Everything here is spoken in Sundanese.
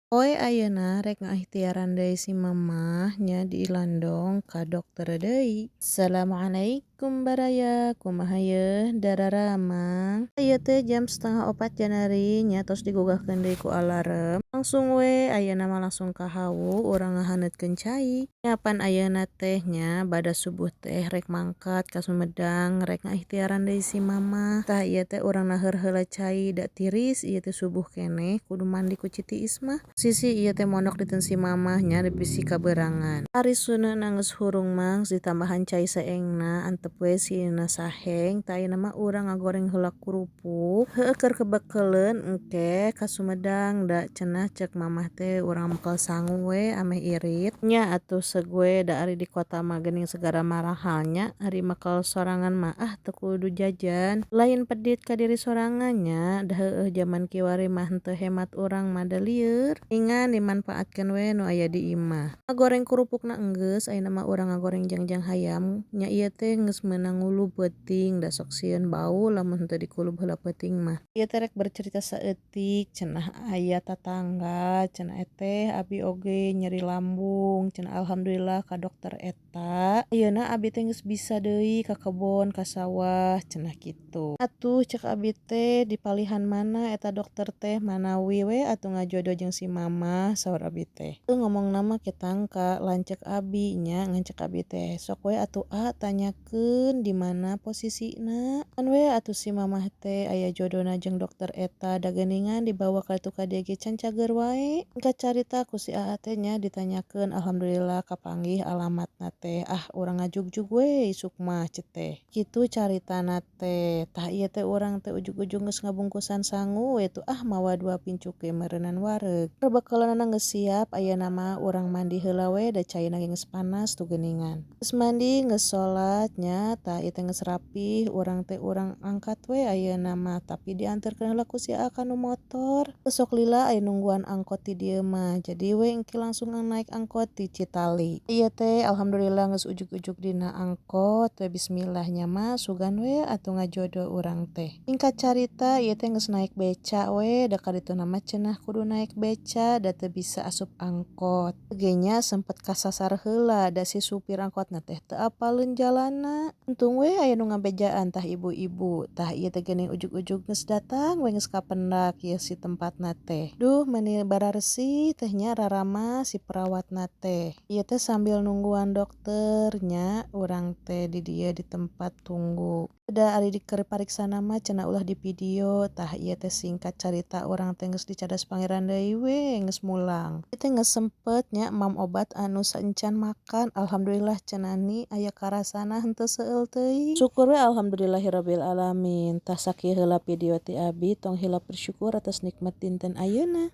Poe ayeuna rek ngaikhtiaran deui si mamah nya dilandong ka dokter deui. Assalamualaikum baraya, kumaha yeuh dararamang. Ieu teh jam 3.30 janari nya, tos digugahkeun deui ku alarm. Langsung we ayeuna mah langsung ka hawu urang ngahaneutkeun cai. Nya pan ayeuna teh nya bada subuh teh rek mangkat ka Sumedang, rek ngaikhtiaran deui si mamah. Tah, ieu teh urang naheur heula cai, da tiris ieu teh, subuh keneh kudu mandi ku citiis mah. Sisi ieu teh mondok diteun si mamah nya, bisi kabeurangan. Ari suneuna geus hurung mah, geus ditambahan cai saengna, antep we sieuna saheng. Tah, ayeuna mah urang ngagoreng heula kurupuk, heueuh, keur kabekeleun engke ka Sumedang, da cenah cek mamah teh urang mekel sangu we ameh irit. Nya atuh seug we, da ari di kota mah geuning segala marahal nya, ari mekel sorangan mah ah teu kudu jajan. Lain pedit ka diri sorangan nya, da heueuh jaman kiwari mah henteu hemat urang mah da lieur. Mendingan dimanfaatkeun we nu aya di imah. Ngagoreng kurupukna enggeus, ayeuna mah urang ngagoreng jangjang hayam nya. Ieu teh geus meunang ngulub peuting, da sok sieun bau lamun henteu dikulub heula peuting mah. Ieu teh rek bercerita saeutik, cenah aya tatangga cenah, "Teh, abi oge nyeri lambung," cenah, "alhamdulillah ka dokter eta ayeuna abi teh geus bisa deui ka kebon, ka sawah," cenah kitu. Atuh cek abi teh, "Dipalihan mana eta dokter teh? Manawi we atuh ngajodoh jeung si mamah," saur abi teh. Ngomongna mah ketang ka lanceuk abi nya, ngan cek abi teh, "Sok we atuh a tanyakeun di mana posisina, kan we atuh si mamah teh aya jodona jeung dokter eta, da geuningan dibawa ka ditu ka dieu ge can cager wae." Singkat carita, ku si aa teh nya ditanyakeun, alhamdulillah kapanggih alamatna teh. "Ah, urang ngajugjug we isuk mah," cek teh. Kitu caritana teh. Tah, ieu teh urang teh ujug-ujug geus ngabungkusan sangu we tuh ah, mawa dua pincuk ge meureunan wareg. Perbekalanna geus siap, ayeuna mah urang mandi heula we, da caina ge geus panas tuh geuningan. Geus mandi, geus salat nya, tah ieu teh geus rapih urang teh, urang angkat we ayeuna mah, tapi dianterkeun heula ku si aa kana motor. Sok lila aya nungguan angkot ti dieu mah, jadi we engke langsung naik angkot ti Citali. Ieu teh alhamdulillah geus ujug-ujug dina angkot we, bismillah nya mah, sugan we atuh ngajodoh urang teh. Singkat carita, ieu teh geus naik beca we, da ka dituna mah cenah kudu naik beca, da teu bisa asup angkot. Ge nya sempet kasasar heula, da si supir angkotna teh teu apaleun jalanna. Untung we aya nu ngabejaan tah, ibu-ibu. Tah, ieu teh geuning ujug-ujug geus datang we, geus kapendak ieu si tempatna teh. Duh, meuni bararesih teh nya, raramah si perawatna teh. Ieu teh sambil nungguan dokter nya, urang teh di dieu di tempat tunggu. Da ari keur pariksana mah cenah ulah di video. Tah, ieu teh singkat carita urang teh geus dicadas pangeran deui we, geus mulang. Ieu teh geus sempet nya mam obat anu saencan makan, alhamdulillah cenah ni aya karasana henteu seueul teuing. Syukur we, alhamdulillahirabbil alamin. Tah, sakieu heula video ti abi, tong hilap bersyukur atas nikmat dinten ayeuna.